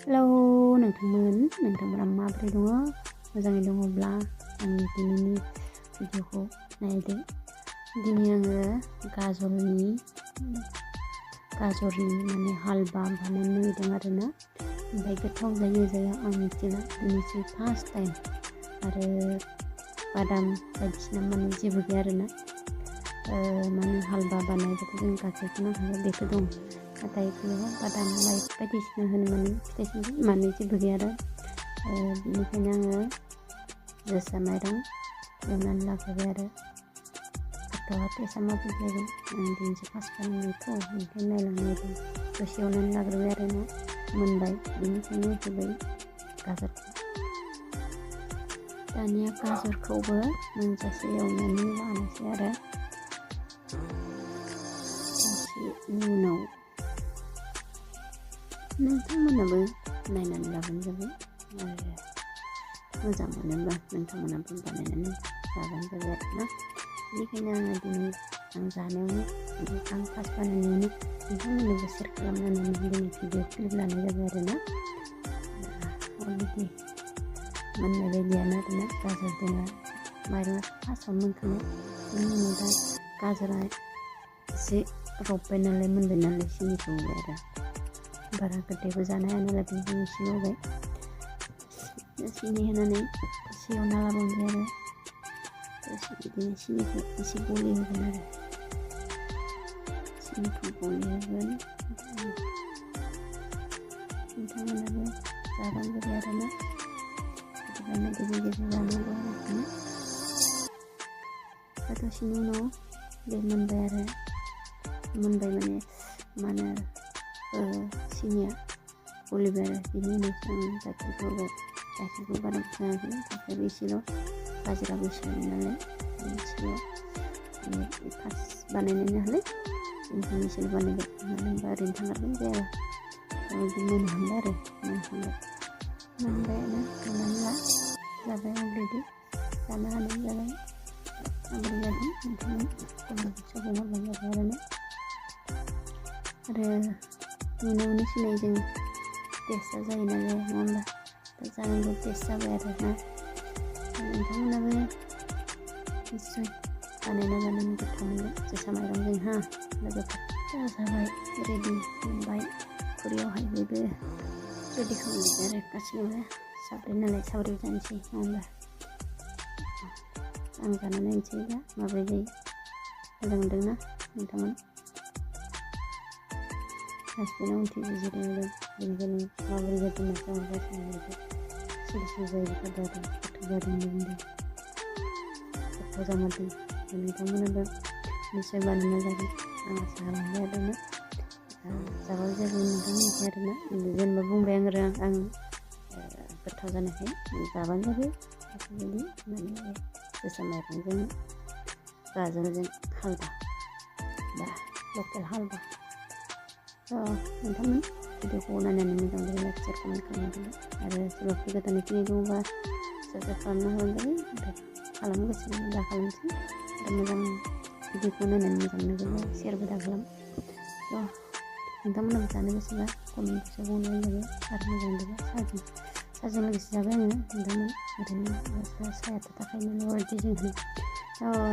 Hello नोंथांमोना माबोरै दङ? मोजाङै दङब्ला आंनि दिनैनि भिडिअखौ नायदो। दिनै आङो गाजरनि माने हालवा बानायनो नागिरदों आरोना। ओमफ्राय गोथाव जायो जाया आं मिथिला, दिनैसो फार्स्ट टाइम। आरो बादाम बायदिसिना माने जेबो गैया आरोना। माने हालवा बानायबाथ' जों गासैखौ नांखागौ बेथ' दं। नाथाय बेयाव बादाम बायदिसिना होनो माने फिथाइ सामथाइ माने जेबो गैया आरो। बेनिखायनो आङो जोसा माइरं एवनानै लाग्रोबाय आरो। गोथावा टेस्टआ माबायदि जागोन आं दिनैसो फार्स्ट बानायनायथ' ओंखायनो नायलांनायदों। दसे एवनानै लाग्रोबाय आरोना, मोनबाय बेनिखायनो होबाय गाजरखौ। दानिया गाजरखौबो मोनजासे एवनानै लानोसै आरो। दसेनि उनाव नोंथांमोनाबो नायनानै लाबानो जाबाय आरो मोजां मोनोब्ला नोंथांमोनाबो बानायनानै लाबानो जाबाय आरोना। बेनिखायनो आङो दिनै आं जानायावनो आं फार्स्ट बानायनायावनो नोंथांमोननोबो सेयार खालामनानै दिनै भिडिअ क्लिप लानाय जाबाय आरोना। अलरेडि मोननाय बायदियानो आरोना। गाजर दोना माइरङा फार्स्टआव मोनखानाय, बेनि उनाव दा गाजरा एसे रबबाय नालाय, मोनबाय नालाय सिनिखौ होबाय आरो। बारा गोदैबो जानो हाया नालाय बेनिखायनो एसे होबाय। सिनि होनानै एसे एवना लाबावनोसै आरो। बिदिनो सिनिखौ एसे गलि होगोन आरो। सिनिखौ गलि होगोन। नोंथांमोनाबो जाबानो जाबाय आरोना। बिदिबानो गेजेर गेजेर जानांगौ आरोना। दसेनि उनाव बे मोनबाय आरो। मोनबाय माने सिनिया गलिबाय आरो। बेनि उनावसो आं गाइखेरखौ होबाय। गाइखेरखौ बारा बुरजा होआखै, गाइखेराबो एसेल', गाजराबो एसेल' नालाय एसेल'। फार्स्ट बानायनाय नालाय बेनिखायनो एसेल' बानायबाय। मानो होनबा ओरैनो थांगारगोन जायाबा। बिदि मोनहांबाय आरो, मोनबायानो मोननानै जाबाय अलरेडि, जानो हानाय जाबाय। माबोरै जादों नोंथांमोन कमेन्ट बक्साव बुंहरबानो जाबाय आरोना। आरो नुनायावनो सिनायो जों टेस्टआ जायोना जाया, नङा होमबा? दा जानांगौ टेस्ट जाबाय आरोना। नोंथांमोनाबो निस्सय बानायना जानानै गोथाव मोनगोन। जोसा माइरंजों लोगोफोर जाबाय, रेडि मोनबाय। खुरैयावहाय बयबो रेडि खालामजोब्बाय आरो गासैबो। साब्रै नालाय साब्रैबो जानोसै, नङा होमबा? आं जाना नायनोसै दा माबोरै जायो। मोजां मोनदोंना नोंथांमोन? हासबेन्डआ उनथिंसो जिरायदों, बेनिखायनो माबोरै जादों होनना सोंहरगासिनो आरो। सिरि जायो गोथाव जादों होनदों। गोथाव जामारदों। नोंथांमोनाबो निस्सय बानायना जागोन आं आसा खालामबाय आरोना। जाबाबो जागोन नोंथांमोननिखै आरोना। जेनेबा बुंबाय आं गोथाव जानायखाय जाबानो जाबाय। बेफोरबायदि माने जोसा माइरंजों गाजरजों हालवा बा लकेल हालवा। नोंथांमोन भिडिअखौ नायनानै मोजां मोनोब्ला लाइक शेयार कमेन्ट खालामनो आरो सोरबाफोर गोदानै फैनाय दङबा साबस्क्राइब खालामना होबानो जाबाय। खालामनो गोसो दा खालामसै। आरो मोजां भिडिअखौ नायनानै मोजां मोनोब्ला शेयारबो दा खालाम। नोंथांमोनाबो जानो गोसोबा कमेन्ट बक्साव बुंबानो जाबाय। आरो मोजां मोनोब्ला साहाजों लोगोसे जाबाय आङो। नोंथांमोन ओरैनो साहायाथ' थाखायो नालाय अलरेडि जोंहा।